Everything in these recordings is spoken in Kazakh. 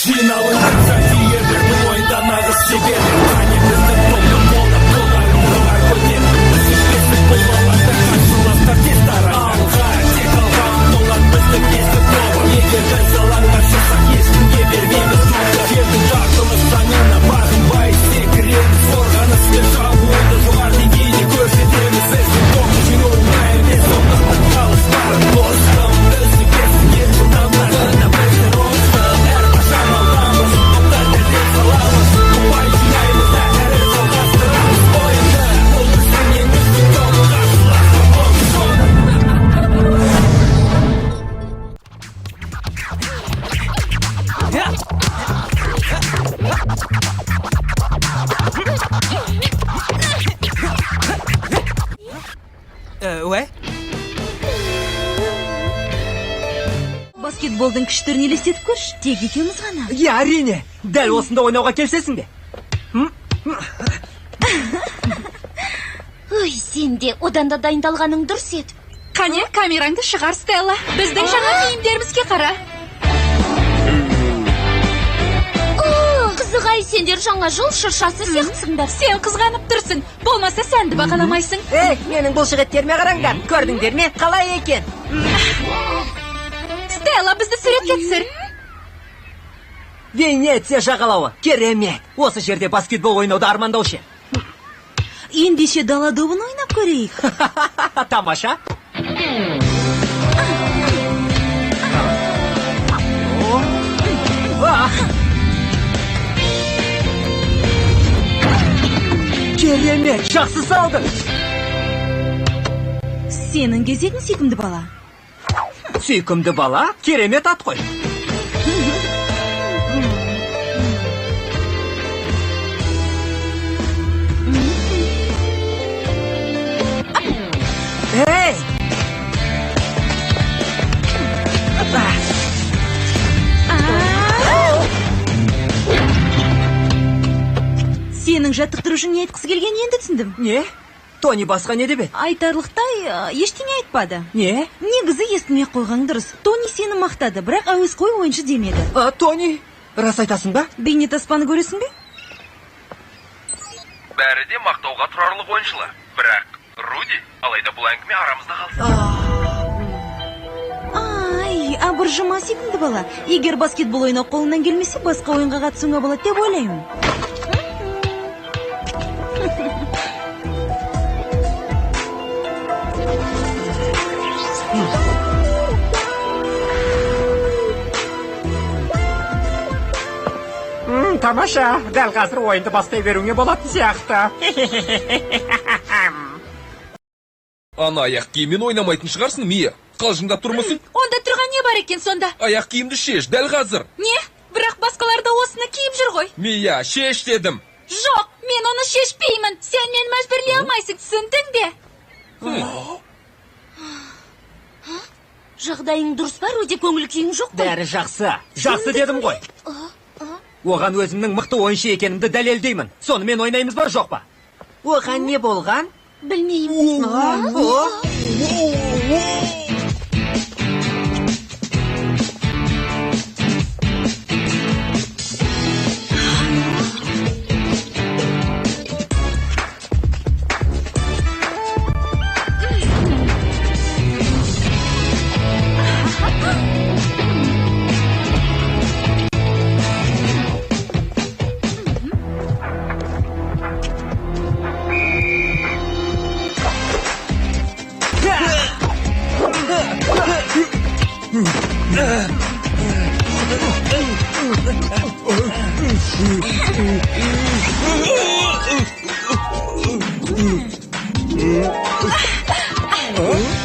Жиналыңдар, жанкүйерлер, бұл ойында нағыз шеберлер. Қане, біздің топты қолдап, қолдарын жоғары көтер. Үздік бестік бұл алаңда, қарсыластар тез тарайды. Алға, тек алға ұмтылады біздің бестік тобы. Егер біз алаңға шықсақ, ешкімге бермейміз допты. Жердің жартылыс заңына бағынбай секіреміз. Қорғаныс пен шабуылды жоғары деңгейде көрсетеміз. Біздің топты жеңу оңай емес, сондықтан қалыспа, достым. Үздік бестік ең жылдамдары, біздің достым. Әрқашан алдамыз, топты дәлдеп саламыз. Ұпай жинаймыз да әрі жалғастырамыз ойынды. Бұл біздің ең үздік топ, қарсыласқа ұмтыл. Ouais. Баскетболдың күшті түрін елестетіп көрші, тек екеуміз ғана. Иә, әрине. Дәл осында ойнауға келісесің бе? Ой, сен де одан да дайындалғаның дұрыс еді. Қане, камераңды шығар, Стелла. Біздің жаңа киімдерімізге қара. О, қызық ай, сендер жаңа жыл шыршасы сияқтысыңдар. Сен қызғанып тұрсың. Болмаса сәнді бағаламайсың. Ей, менің бұлшық еттеріме қараңдар. Көрдіңдер ме, қалай екен? Стелла, бізді суретке түсір. Венеция жағалауы. Керемет. Осы жерде баскетбол ойнауды армандаушы едім. Ендеше дала добын ойнап көрейік. Тамаша. Керемет, жақсы салдың. Сенің кезегің, сүйкімді бала. Сүйкімді бала, керемет ат қой. Эй! Сенің жаттықтырушың не айтқысы келгенін енді түсіндім. Не? Тони басқа не деп еді? Айтарлықтай ештеңе айтпады. Не? Негізі естімей қойған дұрыс. Тони сені мақтады, бірақ әуесқой ойыншы демеді. А, Тони, рас айтасың ба? Бейнетаспаны көресің бе? Бәрі де мақтауға тұрарлық ойыншылар. Бірақ Руди, алайда бұл әңгіме арамызда қалсын. Ай, абыржыма, сүйкімді бала. Егер баскетбол ойнау қолыңнан келмесе, басқа ойынға қатысуыңа болады деп ойлаймын. Тамаша, дәл қазір ойынды бастай беруіңе болатын сияқты. Ана аяқ киіммен ойнамайтын шығарсың, Мия. Қалжыңдап тұрмысың? Онда тұрған не бар екен сонда? Аяқ киімді шеш, дәл қазір. Не? Бірақ басқалар да осыны киіп жүр ғой. Мия, шеш дедім. Жоқ, мен оны шешпеймін. Сен мені мәжбүрлей алмайсың, түсіндің бе? Жағдайың дұрыс па, Руди, көңіл күйің жоқ қой? Бәрі жақсы. Жақсы дедім ғой. Оған өзімнің мықты ойыншы екенімді дәлелдеймін. Сонымен ойнаймыз ба, жоқ па? Оған не болған? Білмеймін. О,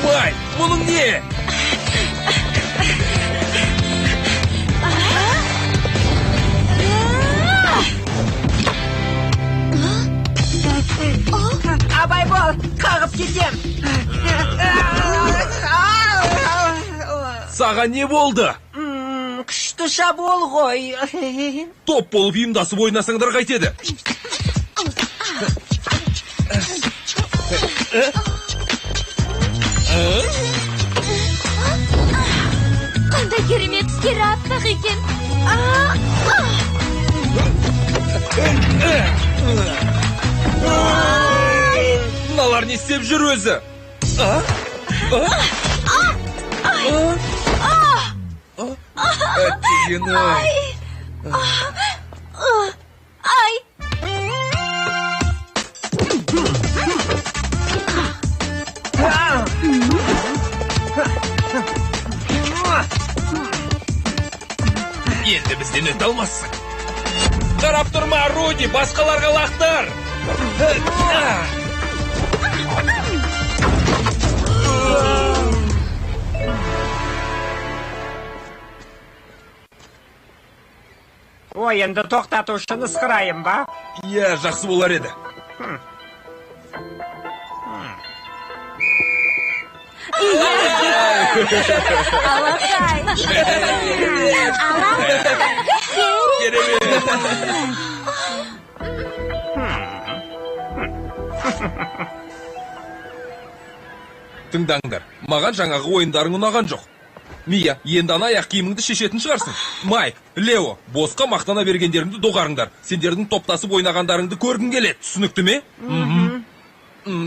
Май, мұның не? Абай бол, қағып кетем. Саған не болды? Күшті шабуыл ғой. Топ болып ұйымдасып ойнасаңдар қайтеді? Қандай керемет түстері аппақ екен. Мыналар не істеп жүр өзі? Әттеген-ай. Ай! Енді бізден өте алмассың. Қарап тұрма, Руди, басқаларға лақтыр. Ойынды тоқтату үшін ысқырайын ба? Иә, жақсы болар еді. Алақай. Керемет. Тыңдаңдар, маған жаңағы ойындарың ұнаған жоқ. Мия, енді ана аяқ киіміңді шешетін шығарсың. Майк, Лео, босқа мақтана бергендеріңді доғарыңдар. Сендердің топтасып ойнағандарыңды көргім келеді. Түсінікті ме?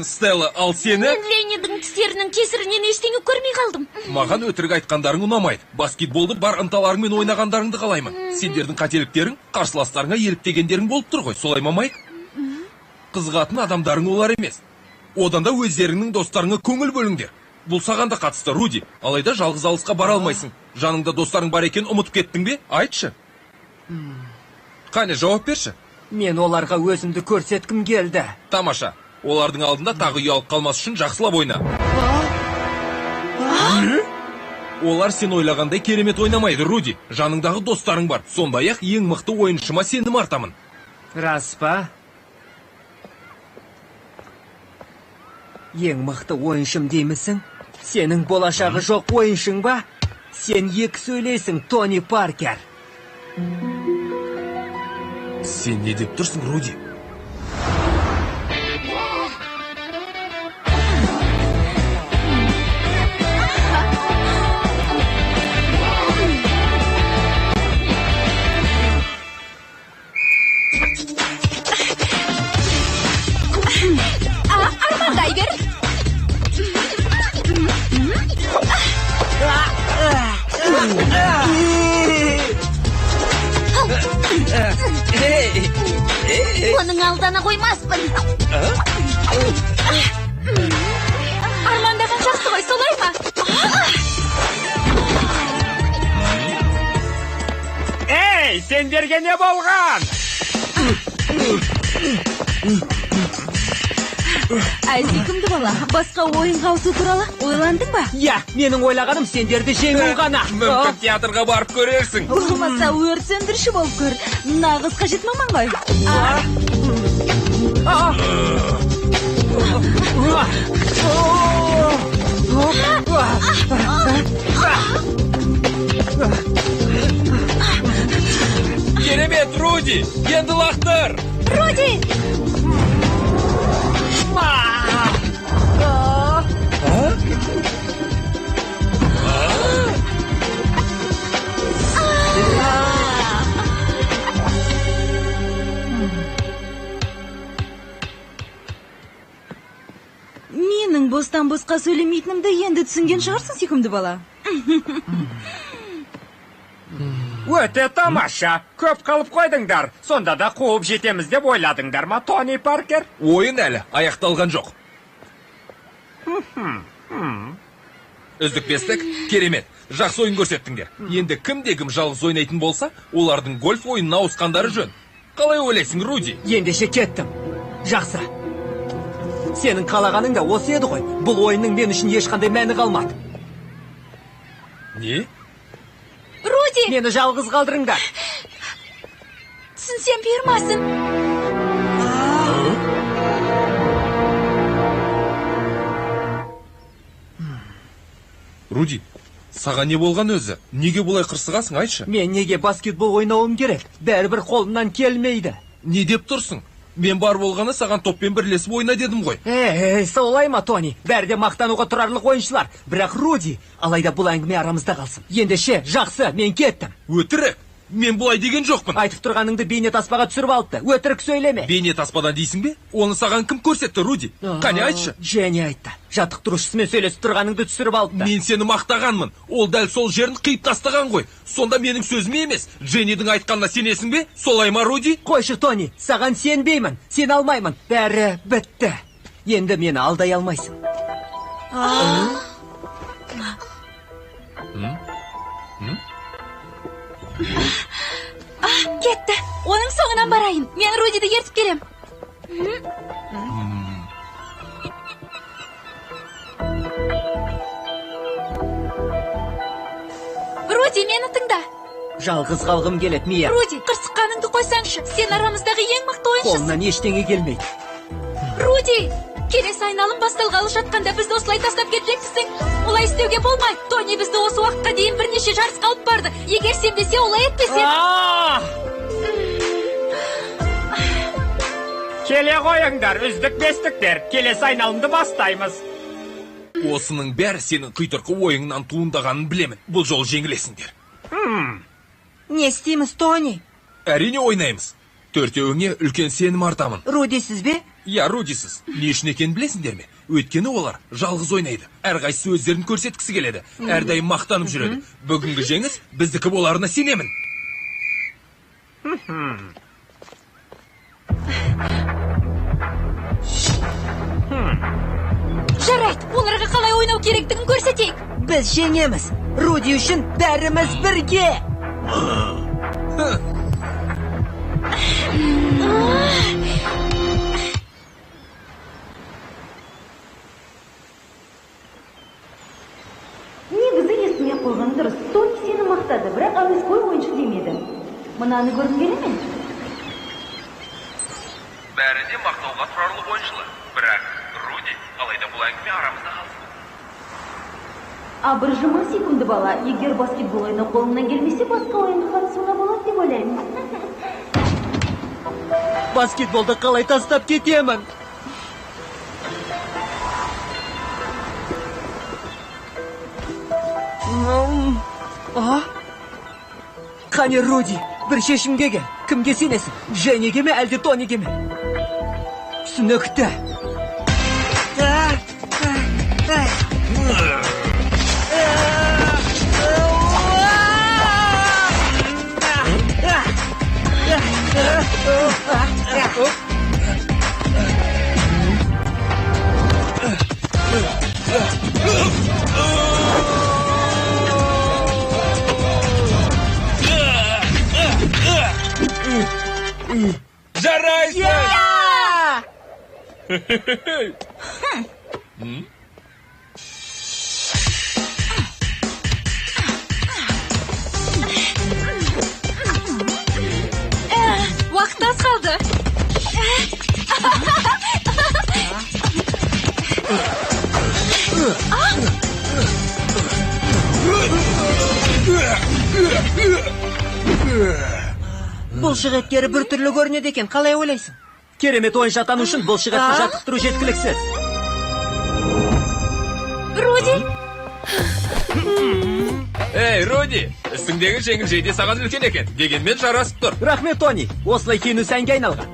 Стелла, ал сені? Мен Леннидің тістерінің кесірінен ештеңе көрмей қалдым. Маған өтірік айтқандарың ұнамайды. Баскетболды бар ынталарыңмен ойнағандарыңды қалаймын. Сендердің қателіктерің қарсыластарыңа еліктегендерің болып тұр ғой. Солай ма, Майк? Қызығатын адамдарың олар емес. Одан да өздеріңнің достарыңа көңіл бөліңдер. Бұл саған да қатысты, Руди. Алайда жалғыз алысқа бара алмайсың. Жаныңда достарың бар екен ұмытып кеттің бе? Айтшы. Қане, жауап берші. Мен оларға өзімді көрсеткім келді. Тамаша. Олардың алдында тағы ұялып қалмас үшін жақсылап ойна. Олар сен ойлағандай керемет ойнамайды, Руди. Жаныңдағы достарың бар. Сондай-ақ ең мықты ойыншыма сенім артамын. Рас па? Ең мықты ойыншым деймісің? Сенің болашағы жоқ ойыншың ба? Сен екі сөйлейсің, Тони Паркер. Сен не деп тұрсың, Руди? Армандай бер. Оның алдана қоймаспын. Армандаған жақсы ғой, солай ма? Ей, сендерге не болған? Ай, сүйкімді бала, басқа ойынға ауысу туралы ойландың ба? Иә, менің ойлағаным сендерді жеңу ғана. Мүмкін театрға барып көрерсің. Болмаса өрт сөндіруші болып көр. Нағыз қажет маман ғой. Керемет, Руди! Енді лақтыр! Руди! Менің бостан-босқа сөйлемейтінімді енді түсінген шығарсың, сүйкімді бала. Өте тамаша. Көп қалып қойдыңдар. Сонда да қуып жетеміз деп ойладыңдар ма, Тони Паркер? Ойын әлі аяқталған жоқ. Үздік бестік, керемет. Жақсы ойын көрсеттіңдер. Енді кімде-кім жалғыз ойнайтын болса, олардың гольф ойынына ауысқандары жөн. Қалай ойлайсың, Руди? Ендеше кеттім. Жақсы. Сенің қалағаның да осы еді ғой. Бұл ойынның мен үшін ешқандай мәні қалмады. Не? Руди! Мені жалғыз қалдырыңдар. Түсінсем бұйырмасын. Руди, саған не болған өзі? Неге бұлай қырсығасың, айтшы? Мен неге баскетбол ойнауым керек? Бәрібір қолымнан келмейді. Не деп тұрсың? Мен бар болғаны саған топпен бірлесіп ойна дедім ғой. Ей, солай ма, Тони? Бәрі де мақтануға тұрарлық ойыншылар. Бірақ Руди, алайда бұл әңгіме арамызда қалсын. Ендеше, жақсы, мен кеттім. Өтірік. Мен бұлай деген жоқпын. Айтып тұрғаныңды бейне таспаға түсіріп алыпты. Өтірік сөйлеме. Бейне таспадан дейсің бе? Оны саған кім көрсетті, Руди? Қане айтшы. Дженни айтты. Жаттықтырушысымен сөйлесіп тұрғаныңды түсіріп алыпты. Мен сені мақтағанмын. Ол дәл сол жерін қиып тастаған ғой. Сонда менің сөзіме емес, Дженнидің айтқанына сенесің бе? Солай ма, Руди? Қойшы, Тони, саған сенбеймін. Сен алмаймын. Бәрі бітті. Енді мені алдай алмайсың. Кетті. Оның соңынан барайын. Мен Рудиді ертіп келем. Руди, мені тыңда. Жалғыз қалғым келеді, Мия. Руди, қырсыққаныңды қойсаңшы. Сен арамыздағы ең мықты ойыншысың. Қолынан ештеңе келмейді. Руди, келесі айналым басталғалы жатқанда бізді осылай тастап кетпекшісің. Олай істеуге болмайды. Тони бізді осы уақытқа дейін бірнеше жарысқа алып барды. Егер сенбесе, олай етпесе. Келе қойыңдар, үздік бестіктер. Келесі айналымды бастаймыз. Осының бәрі сенің құйтырқы ойыңнан туындағанын білемін. Бұл жолы жеңілесіңдер. Не істейміз, Тони? Әрине ойнаймыз. Төртеуіңе үлкен сенім артамын. Рудисіз бе? Иә, Рудисіз. Не үшін екенін білесіңдер ме? Өйткені олар жалғыз ойнайды. Әрқайсысы өздерін көрсеткісі келеді. Әрдайым мақтанып жүреді. Бүгінгі жеңіс біздікі боларына сенемін. Жарайды, оларға қалай ойнау керектігін көрсетейік. Біз жеңеміз. Руди үшін бәріміз бірге. Негізі есіңе қойған дұрыс. Тони сені мақтады, бірақ әуесқой ойыншы демеді. Мынаны көргің келе ме? Бәрі де мақтауға тұрарлық ойыншылар. Бірақ Руди, алайда бұл әңгіме арамызда қалсын. Абыржыма, сүйкімді бала. Егер баскетбол ойнау қолыңнан келмесе, басқа ойынға қатысуға болады деп ойлаймын. Баскетболды қалай тастап кетемін? Қане, Руди, бір шешімге кел. Кімге сенесің? Дженниге ме, әлде Тониге ме? Түсінікті. Жарайсың! Уақыт аз қалды. Бұлшық еттері біртүрлі көрінеді екен, қалай ойлайсың? Керемет ойыншы атану үшін бұлшық етті жаттықтыру жеткіліксіз. Руди! Ей, Руди, үстіңдегі жеңіл жейде саған үлкен екен, дегенмен жарасып тұр. Рахмет, Тони, осылай киіну сәнге айналған.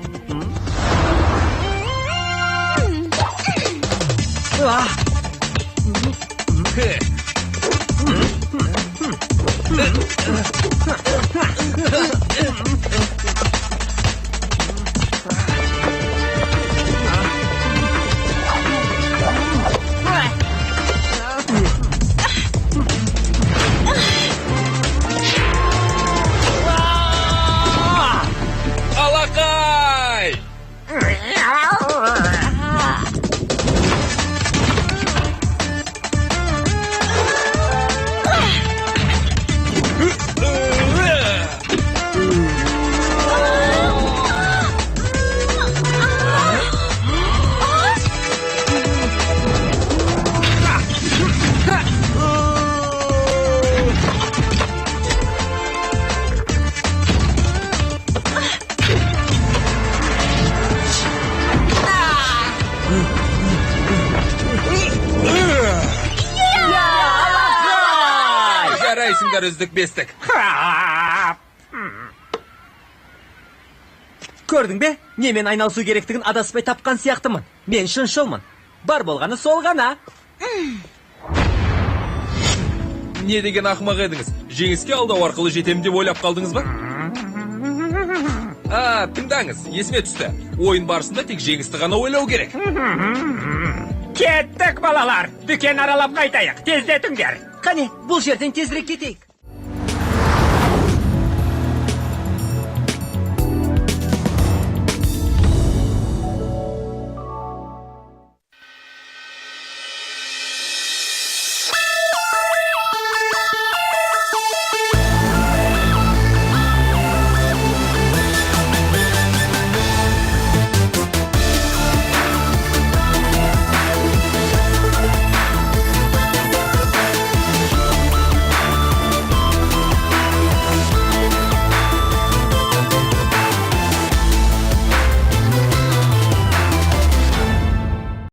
Алақай! Жарайсыңдар, үздік бестік. Көрдің бе? Немен айналысу керектігін адаспай тапқан сияқтымын. Мен шыншылмын. Бар болғаны сол ғана. Не деген ақымақ едіңіз? Жеңіске алдау арқылы жетемін деп ойлап қалдыңыз ба? А, тыңдаңыз, есіме түсті. Ойын барысында тек жеңісті ғана ойлау керек. Кеттік, балалар. Дүкен аралап қайтайық. Тездетіңдер. Қане, бұл жерден тезірек кетейік.